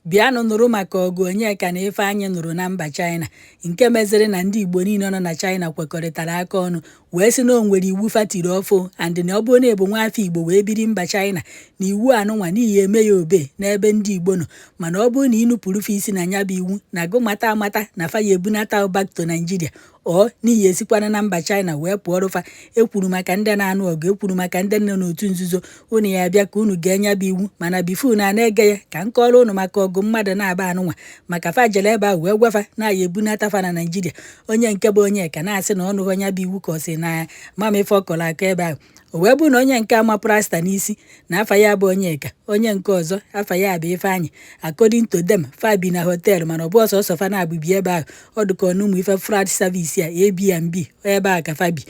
Bịanụ nụrụ maka ọgụ Onyeka na Ifeanyi nụrụ na mba China, nke meziri na ndị Igbo niile nọ na China kwekọrịtara aka ọnụ wee sị na o nwere iwu fatiri ọfụ and na ọ bụrụ na ebu nwaafọ Igbo wee biri mba China na iwu anụnwa n'ihi eme ya obe n'ebe ndị Igbo nọ, mana ọ bụrụ na ịnụpụrụfe isi na nya bụ iwu na gụ mata amata na fa ya ebunata back to Nigeria ọ n'ihi esikwana na mba China wee pụọ rụfa. Ekwuru maka ndị na-anụ ọgụ, ekwuru maka ndị nọ n'otu nzuzo, unu ya bịa ka unu ga-enya bụ iwu, mana bifo na na-ege ya ka nkọrọ unu maka ọgụ mmadụ na-aba anụnwa maka fa jele ebe ahụ wee gwafa na ya ebunata fa na Nigeria. Onye nke bụ Onyeka na-asị na ọnụ onye bụ iwu ka ọ sị na mama ife ọkọrọ aka ebe ahụ. O wee bụ na onye nke amapụrụ asta n'isi na afa ya bụ Onyeka, onye nke ọzọ afa ya bụ Ifeanyi. According to them, fa bi na họteelụ mana ọ bụ ọsọsọ fa na-abụbi ebe ahụ. Ọ dịka ọnụ ụmụ ife fraud service ya Airbnb ebe ahụ ka fa bi.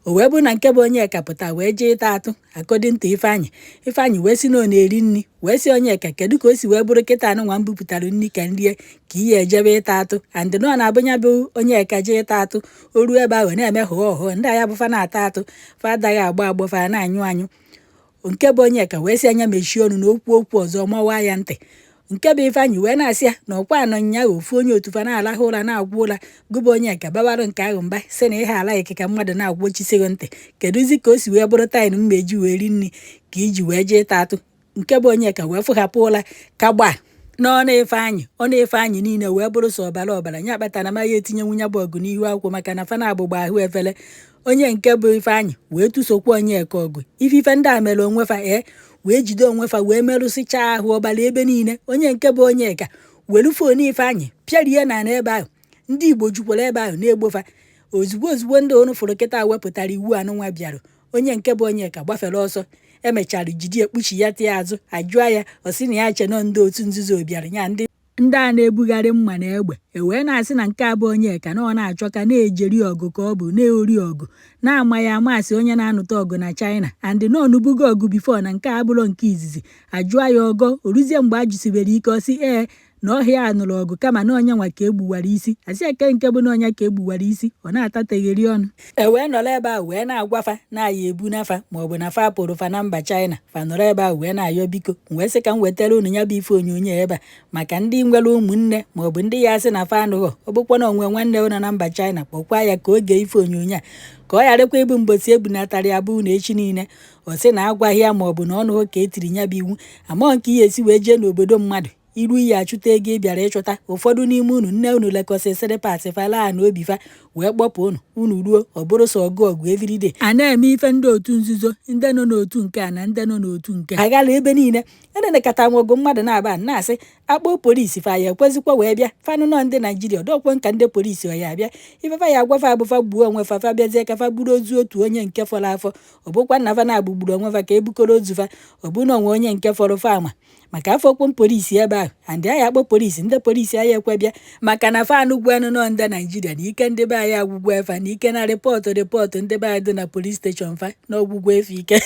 O wee bụ na nke bụ Onyeka pụta wee jee ịta atụ. According to Ifeanyi wee si na ọ na-eri nri wee si Onyeka kedu ka o si wee bụrụ kịta anụnwa mbupụtara nri ka nrie ka ihe ejebe ịta atụ and na ọ na-abụnya bụ Onyeka jee ịta atụ o ruo ebe ahụ na-eme hụọ ndị agha bụfa na-ata atụ fa adaghị agba agbọ fa na-anyụ anyụ. Nke bụ Onyeka wee si anya mechie ọnụ na okwu ọzọ mawa ya ntị. Nke bụ Ifeanyi wee na-asị ya na ọkwa anọ nya ofu onye otu fa na-alahụ ụra na-agwụ ụra gụba Onyeka babarụ nke ahụ mba sị na ihe ala ikika mmadụ na-agwụchisighị ntị. Kedụzi ka o si wee bụrụ taịnụ mmeji wee ri nri ka iji wee jee ịta atụ. Nke bụ Onyeka wee fụhapụ ụla ka gbaa ọ na-Ifeanyi niile wee bụrụ sọ ọbara nya kpata na maghị etinye nwunye bụ ọgụ n'ihu akwụkwọ maka na fa na-agbụgba ahụ efele. Onye nke bụ Ifeanyi wee tụsokwa Onyeka ọgụ ife ndị a mere onwe fa wee jide onwe fa wee merụsịchaa ahụ ọbara ebe niile. Onye nke bụ Onyeka were fon Ifeanyi pịarie na ebe ahụ. Ndị Igbo jukwara ebe ahụ na-egbofa. Ozugbo ndị onu fụrụ kịta wepụtara iwu anụnwa bịarụ, onye nke bụ Onyeka gbafere ọsọ. Emechara jide ekpuchi ya tie azụ ajụa ya ọ sị na ya chenọ ndị otu nzuzo bịara ya ndị a na-ebugharị mma na egbe wee na-asị na nke a bụ Onyeka na ọ na-achọ ka na-ejeri ọgụ ka ọ bụ na-eri ọgụ na-ama ya amasị onye na-anụta ọgụ na China and na ọnụbugo ọgụ bifo na nke a bụrụ nke izizi. Ajụa ya ọgọ oruzie mgbe a jụsibere ike ọ sị na ọhịa a nụrụ ọgụ kama na onye nwa ka egbuwara isi. Asị eke nke bụ na onye ka egbuwara isi ọ na-atategheri ọnụ. Wee nọrọ ebe ahụ wee na-agwafa na-aya ebu n'afa maọbụ na fa pụrụ fa na mba China. Fa nọrọ ebe ahụ wee na-ayọ biko wee sị ka m wetara unu ya bụ ife onyonyo ebe a maka ndị nwere ụmụnne maọbụ ndị ya asị na fa anụghọ ọ bụkwa na onwe nwanne ụlọ na mba China kpọkwa ya ka oge ife onyonyo a ka ọ gharakwa ịbụ mbosi ebunatara ya bụ na echi niile ọ sị na agwaghị ya maọbụ na ọnụhụ ka etiri ya bụ iwu ama nke ihe esi wee jee n'obodo mmadụ iru iyi achụta ego ị bịara ịchụta. Ụfọdụ n'ime unu nne unu lekọsịsịrị pasị fala na obi fa wee kpọpụ unu ruo ọ bụrụ sọ ọgụ everyday a na-eme ife ndị otu nzuzo, ndị nọ n'otu nke a na ndị nọ n'otu nke a agala ebe niile enenekata nwa ọgụ mmadụ na-aba na-asị akpọ polisi fa ya ekwezikwa wee bịa fanụ nọ ndị Naijiria ọdọkwe nka ndị polisi ọ ya abịa ifefa ya agwafa abụfa gbuo onwe fa bịazie ka fa gburu ozu otu onye nke fọrọ afọ ọ bụkwa na fa na-agbugburu onwe fa ka ebukọrọ ozu fa ọ bụ na onwe onye nke fọrọ fa ama maka afọ kpọm polisi ebe ahụ andị aya akpọ polisi ndị polisi aya ekwe bịa maka na fa anụgwu anụ nọ ndị Naijiria na ike ndị be anyị agwụgwọ efa na ike na rịpọtụ ndị be anyị dị na polis steshọn fa na ọgwụgwọ efe ike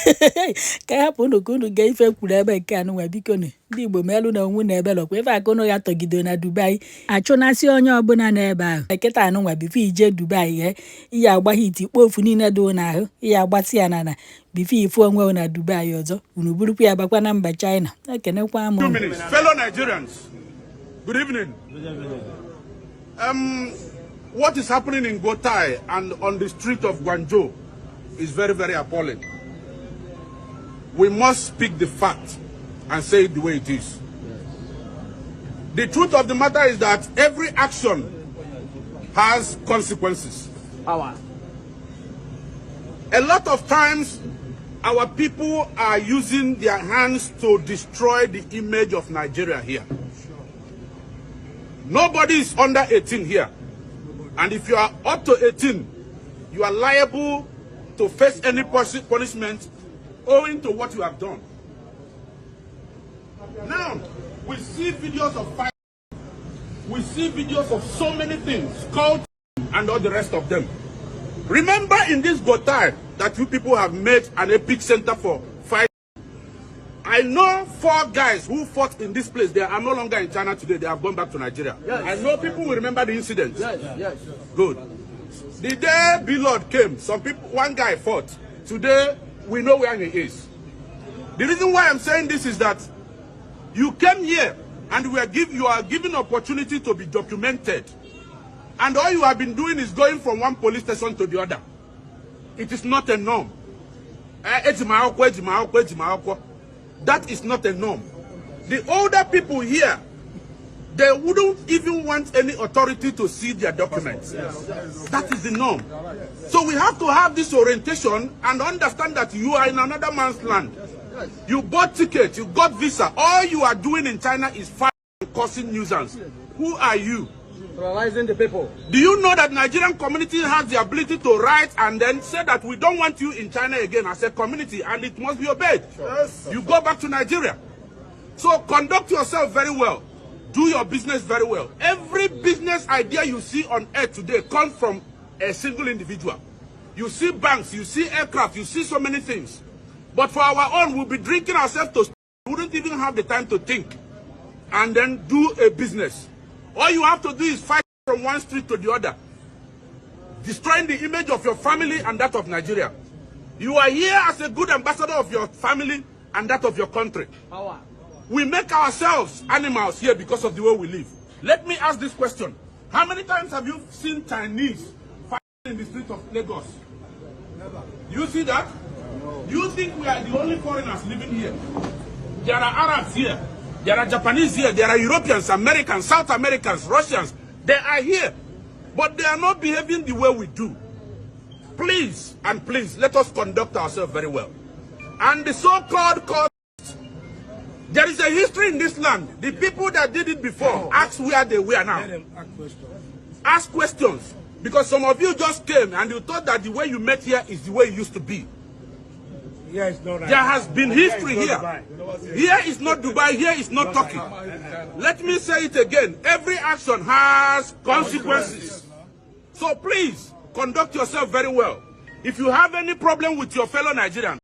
ka hapụ unu ka unu ga ife kwuru ebe nke anụnwa biko ndị Igbo melụ na onwu na ebe lọkwa ife aka unu ya tọgido na Dubai achụnasị onye ọbụla n'ebe ahụ. Ekịta anụnwa bifo ije Dubai ihe agbagha iti kpo ofu niile dị n'ahụ ihe agbatị ya na bifo ifu onwe na Dubai ọzọ unu burukwu ya bakwa na mba China. Ekenekwa m. Fellow Nigerians, good evening. What is happening in Gotai and on the street of Guangzhou is very, very appalling. We must speak the fact and say it the way it is. The truth of the matter is that every action has consequences. A lot of times, our people are using their hands to destroy the image of Nigeria here. Nobody is under 18 here. And if you are up to 18, you are liable to face any punishment owing to what you have done. Now, we see videos of fighting. We see videos of so many things, cult and all the rest of them. Remember in this Gotai that you people have made an epic center for fighting. I know 4 guys who fought in this place. They are no longer in China today. They have gone back to Nigeria. Yes. I know people will remember the incident. Yes. Good. The day B-Lord came, one guy fought. Today, we know where he is. The reason why I'm saying this is that you came here and you are given opportunity to be documented. And all you have been doing is going from one police station to the other. It is not a norm. That is not a norm. The older people here, they wouldn't even want any authority to see their documents. That is the norm. So we have to have this orientation and understand that you are in another man's land. You bought ticket, you got visa. All you are doing in China is fighting and causing nuisance. Who are you? Terrorizing the people. Do you know that Nigerian community has the ability to write and then say that we don't want you in China again as a community, and it must be obeyed? Yes. You go back to Nigeria. So conduct yourself very well. Do your business very well. Every business idea you see on earth today comes from a single individual. You see banks, you see aircraft, you see so many things. But for our own, we'll be drinking ourselves to... We wouldn't even have the time to think and then do a business. All you have to do is fight from one street to the other, destroying the image of your family and that of Nigeria. You are here as a good ambassador of your family and that of your country. Power. We make ourselves animals here because of the way we live. Let me ask this question. How many times have you seen Chinese fighting in the streets of Lagos? Never. You see that? No. You think we are the only foreigners living here? There are Arabs here. There are Japanese here. There are Europeans, Americans, South Americans, Russians. They are here. But they are not behaving the way we do. Please, and please, let us conduct ourselves very well. And the so-called there is a history in this land. The people that did it before, ask where they were now. Ask questions. Because some of you just came and you thought that the way you met here is the way it used to be. There has been history here. Here is not Dubai, here is not Turkey. Let me say it again. Every action has consequences. So please, conduct yourself very well. If you have any problem with your fellow Nigerians,